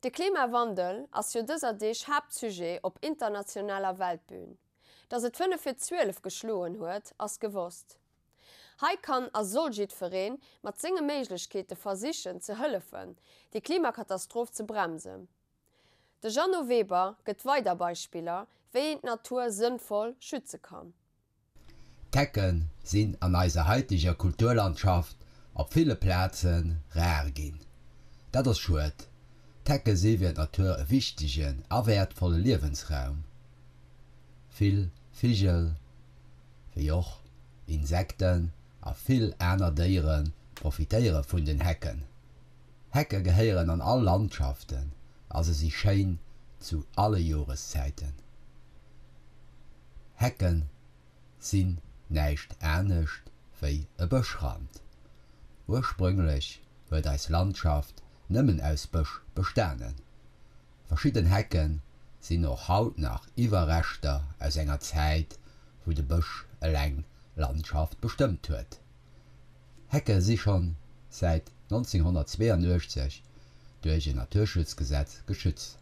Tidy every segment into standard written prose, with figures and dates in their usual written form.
De Klimawandel ass jo dëser Deeg Haaptsujet op internationaler Weltbühn. Datt et 5 vir 12 geschloen huet, ass gewosst. Hei kann a soll jiddferee mat senge Méiglechkeete versichen ze hëllefen, déi Klimakatastroph ze bremsen. De Jeannot Weber gëtt weider Beispiller, wéi een d'Natur sënnvoll schütze kann. D'Hecke sinn an eiser haiteger Kulturlandschaft op ville Plaze rar ginn. Dat ass schued. D'Hecke si fir d'Natur e wichtegen a wäertvolle Liewensraum. Vill Vigel, wéi och Insekten a vill aner Déiere profitéiere vun den Hecken. Hecke gehéieren an all Landschaften a se si schéin zu alle Joreszäiten. Hecken sinn näischt anescht wéi e Bëschrand. Ursprünglech huet eis Landschaft nëmmen aus Bësch bestanen. Verschidden Hecken sinn och haut nach Iwwerreschter aus enger Zäit, wou de Bësch eleng Landschaft bestëmmt huet. Hecke si schonn säit 1982 duerch en Naturschutzgesetz geschützt.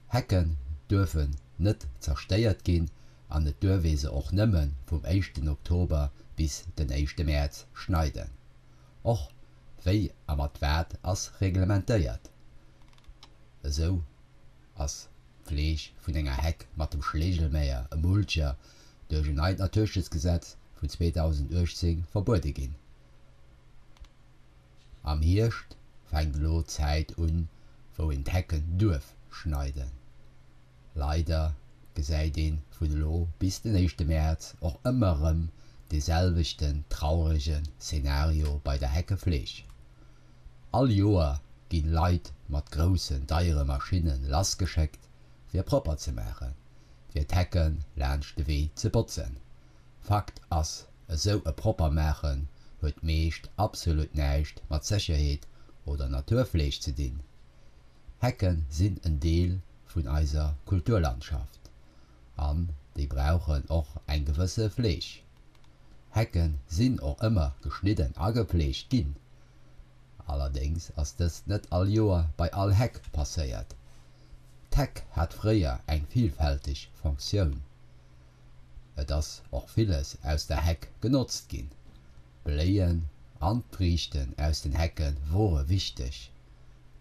Hecken duerfen net zerstéiert ginn an et duerf ee se och nëmme vum éischten Oktober bis den éischte Mäerz schneiden. Och wéi a mat wat ass reglementéiert. Esou ass d'Fleeg vun enger Heck mat dem Schlegelmäher, e Mulcher, duerch en neit Naturschutzgesetz vun 2018 verbuede ginn. Am Hierscht fänkt elo d'Zäit un, wou een d'Hecken duerf schneiden. Leider gesäit ee vun elo bis den éischte Mäerz och ëmmer erëm dee selwechten traurege Szenario bei der Heckefleeg. All Joer ginn Leit mat groussen, deiere Maschinne lassgeschéckt, fir propper ze maachen, fir d'Hecken laanscht de Wee ze botzen. Fakt ass, esou e Proppermaachen huet meescht absolut näischt mat Sécherheet oder Naturfleeg ze dinn. Hecken sinn en Deel vun eiser Kulturlandschaft an déi brauchen och eng gewësse Fleeg. Hecken sinn och ëmmer geschnidden a gepflegt ginn. Allerdéngs ass dëst net all Joer bei all Heck passéiert. D'Heck hat fréier eng villfälteg Fonctioun. Et ass och villes aus der Heck genotzt ginn. D'Bléien an d'Friichten aus den Hecke wore wichteg,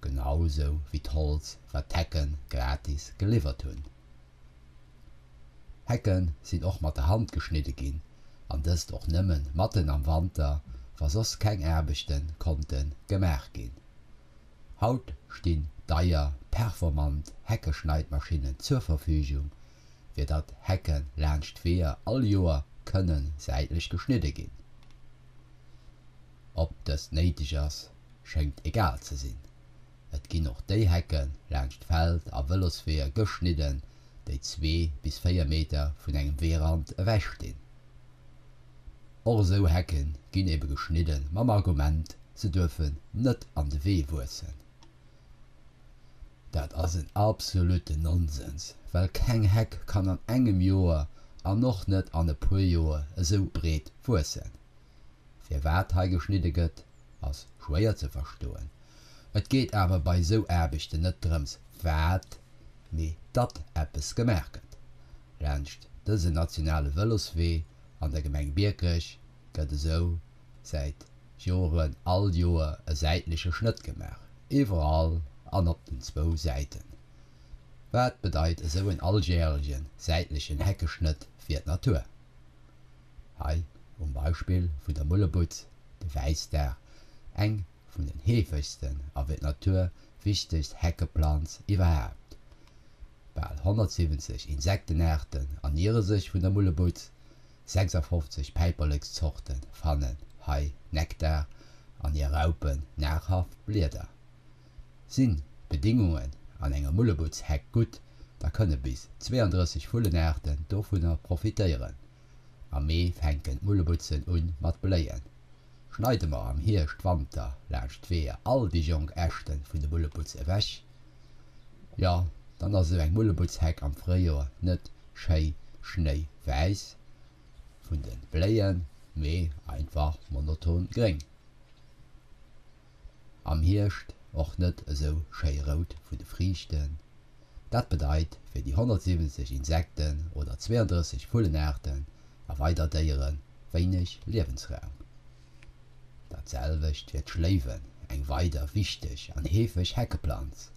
genau sou wéi d'Holz wat d'Hecke gratis geliwwert hunn. Hecken sinn och mat der Hand geschnidde ginn, an dëst och nëmmen matten am Wanter, wa soss keng Aarbechte konnte gemaach ginn. Haut stinn deier, performant Heckeschneidmaschinnen zur Verfügung, fir datt Hecke laanscht Weeër all Joer kënne säitlech geschnidde ginn. Ob dëst néideg ass, schéngt egal ze sinn. Et ginn och déi Hecke laanscht Feld a Vëlosweeër geschnidden, déi zwee bis 4 Meter vun engem Weerand ewech stinn. Och esou Hecke ginn ebe geschnidde mam Argument, se duerfen net an de Wee wuessen. Dat ass en absoluten Nonsens, well keng Heck kann an engem Joer an och net an e puer Joer esou breet wuessen. Firwat hei geschnidde gëtt, ass schwéier ze verstoen. Et geet awer bei esou Aarbechten net drëms wat, mee datt eppes gemaach gëtt. Laanscht dësen nationale Vëloswee an der Gemeng Biekerech gëtt esou säit Joren all Joer e säitleche Schnëtt gemaach, iwwerall an op den zwou Säiten. Wat bedeit esou en alljärege säitlechen Heckeschnëtt fir d'Natur? Hei um Beispill vun der Mullebutz, de Wäissdag, eng vun den heefegsten a fir d'Natur wichtegst Heckeplanz iwwerhaapt. Bal 170 Insektenaarten erniere sech vun der Mullebutz, 56 Päiperlekszorte fannen hei Nektar an hir Raupen nahrhaft Blieder. Sinn d'Bedingungen an enger Mullebutzheck gutt, da kënne bis 32 Vullenaarten dovunner profitéieren. Am Mee fänken d'Mullebutzen un mat bléien. Schneide mer am Hierscht, Wanter laanscht d'Weeër all déi jonk Äschte vun de Mullebutz ewech, jo dann ass esou eng Mullebutzheck am Fréijoer net schéi schnéiwäiss vun de Bléien, mee einfach monoton gréng. Am Hierscht. och net esou schéi rout vun de Friichten. Dat bedeit fir déi 170 Insekten oder 32 Vullenaarten a weider Déiere wéineg Liewensraum. Dat selwecht fir d'Schléiwen, eng weider wichteg an heefeg Heckeplanz.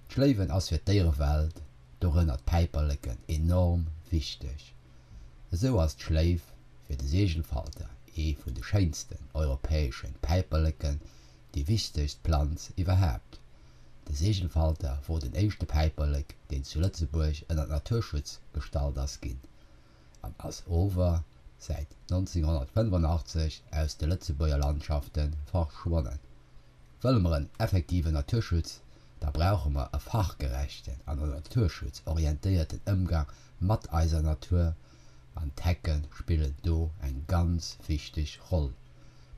D'Schléiwen ass fir d'Déierewelt, dorënner d'Päiperleken, enorm wichteg. Esou ass d'Schléif fir de Seegelfalter, ee vun de schéinsten europäesche Päiperleken, déi wichtegst Planz iwwerhaapt. De Seegelfalter wor den éischte Päiperlek, deen zu Lëtzebuerg ënner Naturschutz gestallt ass ginn. An ass ower säit 1985 aus de Lëtzebuerger Landschafte verschwonnen. Wëlle mer en effektiven Naturschutz, da brauche mer e fachgerechten an un Naturschutz orientéierten Ëmgang mat eiser Natur, an d'Hecke spillen do eng ganz wichteg Roll.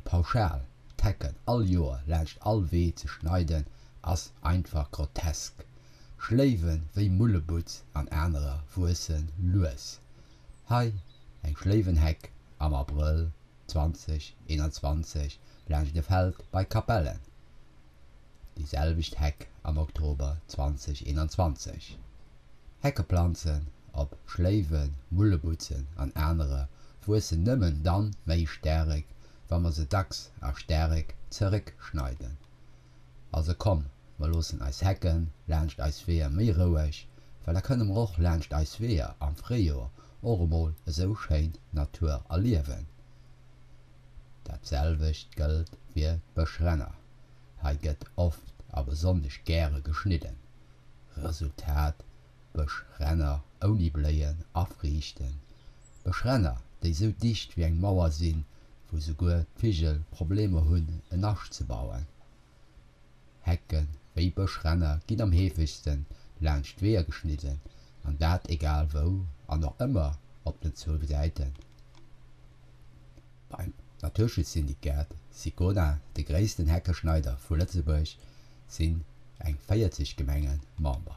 Pauschal d'Hecken all Joer laanscht all Wee ze schneiden, ass einfach grotesk. Schléiwe wéi Mullebutz an anerer wuesse lues. Hei eng Schléiwenheck am Abrëll 2021 laanscht e Feld bei Capellen. Déi selwecht Heck am Oktober 2021. Heckeplanzen, ob Schléiwen, Mullebutzen an anerer, wuessen nëmmen dann méi staarek, wa mer se dacks a staarek zeréckschneiden. Also komm, mer loossen eis Hecken laanscht eis Weeër méi roueg, well da kënne mer och laanscht eis Weeër am Fréijoer och emol esou schéin Natur erliewen. Dat selwecht gëllt fir d'Bëschränner. Hei gëtt oft a besonnesch gäre geschnidden. Resultat, Bëschränner ouni Bléien a Friichten. Bëschränner, déi sou dicht wéi eng Mauer sinn, wou souguer d'Vigel Problemer hunn en Nascht ze bauen. Hecken wéi Bëschränner ginn am heefegsten laanscht d'Weeër geschnidden, an dat egal wou an och ëmmer op den zwou Säiten. Beim Naturschutzsyndikat Sicona, de gréissten Heckeschneider vu Lëtzebuerg, sinn eng 40 Gemenge Member.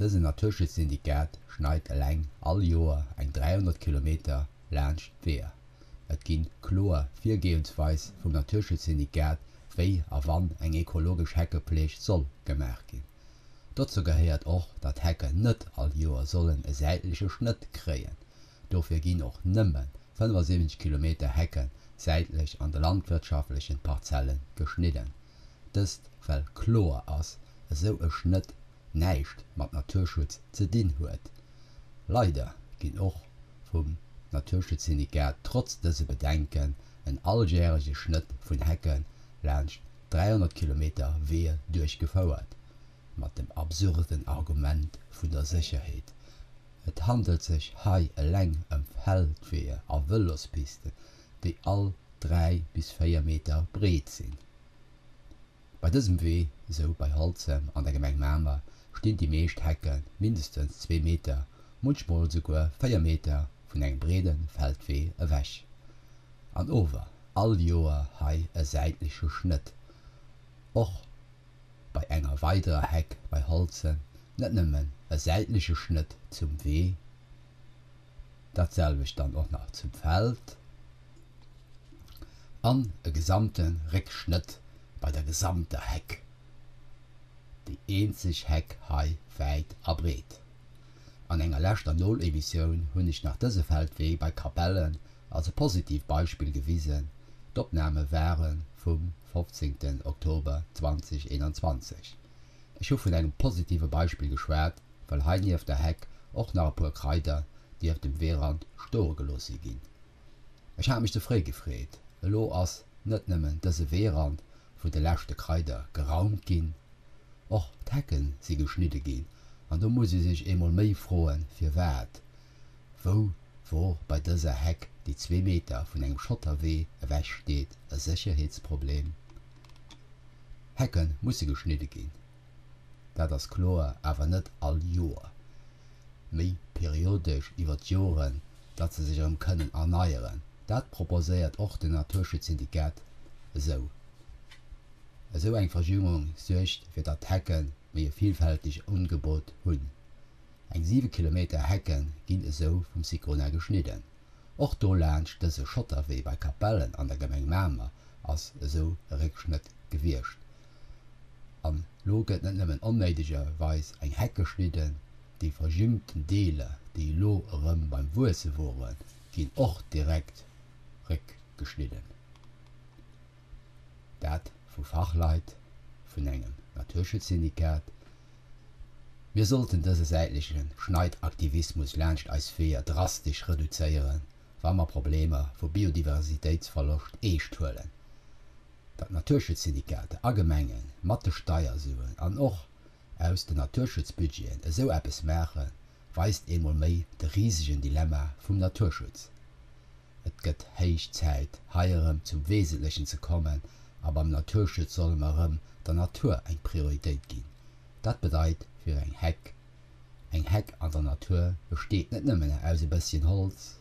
Dësen Naturschutzsyndikat schneit eleng all Joer eng 300 Kilometer laanscht d'Weeër. Et gi kloer Virgoensweis vum Naturschutzsyndikat, wéi a wann eng ekologesch Heckepfleg soll gemaach ginn. Dozou gehéiert och, datt Hecken net all Joer sollen e säitleche Schnëtt kréien. Dofir ginn och nëmme 75 Kilometer Hecke säitlech an de landwirtschaftlechen Parzelle geschnidden. Dëst well kloer ass, esou e Schnëtt näischt mat Naturschutz ze dinn huet. Leider ginn och vum Naturschutzsyndikat trotz dëse Bedenken en alljärege Schnëtt vun Hecke laanscht 300 Kilometer Weeër duerchgefouert, mat dem absurden Argument vun der Sécherheet. Et handelt sech hei eleng ëm Feldweeër a Vëlospisten, déi all 3 bis 4 Meter breet sinn. Bei dësem Wee, esou bei Holzem an der Gemeng Mamer, stinn déi meescht Hecke mindestens zwee Meter, munchmol esouguer 4 Meter vun engem breede Feldwee ewech. An ower all Joer hei e säitleche Schnëtt. Och bei enger weiderer Heck bei Holzem net nëmmen e säitleche Schnëtt zum Wee, dat selwecht dann och nach zum Feld. An e gesamte Réckschnëtt bei der gesamter Heck. Déi eenzeg Heck hei wäit a breet. An enger leschter Nol-Emissioun hunn ech nach dëse Feldwee bei Capellen als e positivt Beispill gewisen, d'Opname ware vum 15 Oktober 2021. Ech hu vun engem positive Beispill geschwat, well hei nieft der Heck och nach e puer Kraider nieft dem Weerand stoe gelooss si ginn. Ech hat mech ze fréi gefreet. Elo ass net nëmmen dëse Weerand vun de leschte Kraider geraumt ginn, och d'Hecke si geschnidde ginn. An do muss ee sech eemol méi froen, firwat? Wou wor bei dëser Heck, déi zwee Meter vun engem Schotterwee ewech steet, e Sécherheetsproblem? Hecke musse geschnidde ginn, dat ass kloer, awer net all Joer, méi periodesch iwwer d'Joren, datt se sech erëm kënnen erneieren. Dat proposéiert och den Naturschutzsyndikat esou. Esou eng Verjüngung suergt fir datt d'Hecke méi e villfälteg Ungebot hunn. Eng 7 Kilometer Hecke ginn esou vum Sicona geschnidden. Och do laanscht dëse Schotterwee bei Capellen an der Gemeng Mamer ass esou e Réckschnëtt gewiescht. Lo gëtt net nëmmen onnéidegerweis eng Heck geschnidden, déi verjüngten Deeler, déi elo erëm beim Wuesse woren, ginn och direkt réckgeschnidden. Dat vu Fachleit vun engem Naturschutzsyndikat. Mir sollten dëse säitleche Schneidaktivismus laanscht eis Weeër drastesch reduzéieren, wa mer Problemer vu Biodiversitéitsverloscht eescht huelen. Datt Naturschutzsyndikater a Gemenge mat de Steiersuen an och aus den Naturschutzbudgeten esou eppes maachen, weist eemol méi de risegen Dilemma vum Naturschutz. Et gëtt héich Zäit, hei erëm zum Wesentlechen ze kommen a beim Naturschutz solle mer erëm der Natur eng Prioritéit ginn. Dat bedeit fir eng Heck, Eng Heck an der Natur besteet net nëmmen aus e bësschen Holz.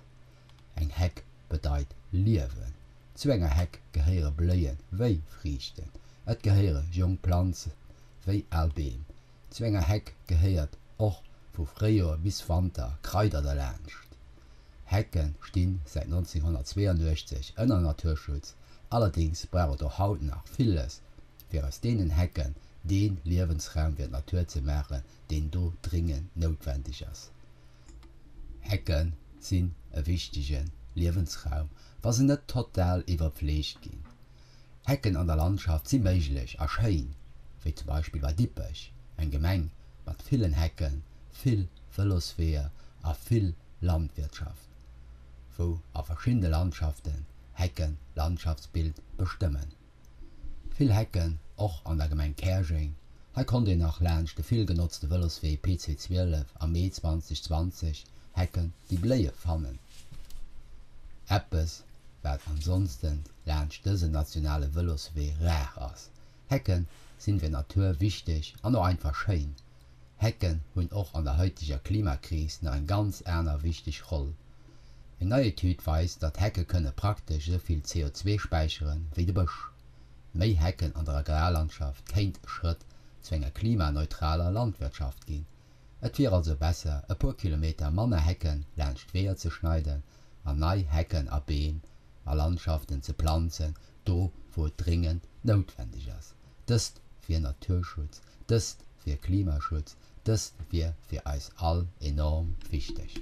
Eng Heck bedeit Liewen. Zu enger Heck gehéiere Bléie wéi Friichten, et gehéiere jonk Planze wéi al Beem. Zu enger Heck gehéiert och vu Fréijoer bis Wanter Kraider derlaanscht. Hecke sti säit 1982 ënner Naturschutz, allerdéngs brauch et och haut nach villes, fir aus deenen Hecken dee Liewensraum fir d'Natur ze maachen, deen do dringend noutwendeg ass. Hecke sinn e wichtege Liewensraum, wa se net total iwwerpfleegt ginn. Hecken an der Landschaft si méiglech a schéin, wéi zum Beispill bei Dippech, eng Gemeng mat villen Hecken, vill Vëlosweeër a vill Landwirtschaft, wou a verschiddene Landschaften Hecken d'Landschaftsbild bestëmmen. Vill Hecken och an der Gemeng Käerjeng. Hei konnt een nach laanscht de vill genotzte Vëloswee PC 12 am Mee 2020 Hecken déi bléie fannen. Eppes wat ansonsten laanscht dësen nationale Vëloswee rar ass. Hecken sinn fir d'Natur wichteg an och einfach schéin. Hecken hunn och an der haiteger Klimakris nach eng ganz aner wichteg Roll. Eng nei Etüd weist, datt Hecke kënne praktesch esou vill CO2 späichere wéi de Bësch. Méi Hecken an der Agrarlandschaft kéint e Schrëtt zu enger klimaneutraler Landwirtschaft ginn. Et wier also besser, e puer Kilometer manner Hecken laanscht d'Weeër ze schneiden an nei Hecken a Beem a Landschaften ze planzen, do wou et dringend noutwendeg ass. Dëst wier Naturschutz, dëst wier Klimaschutz, dëst wier fir eis all enorm wichteg.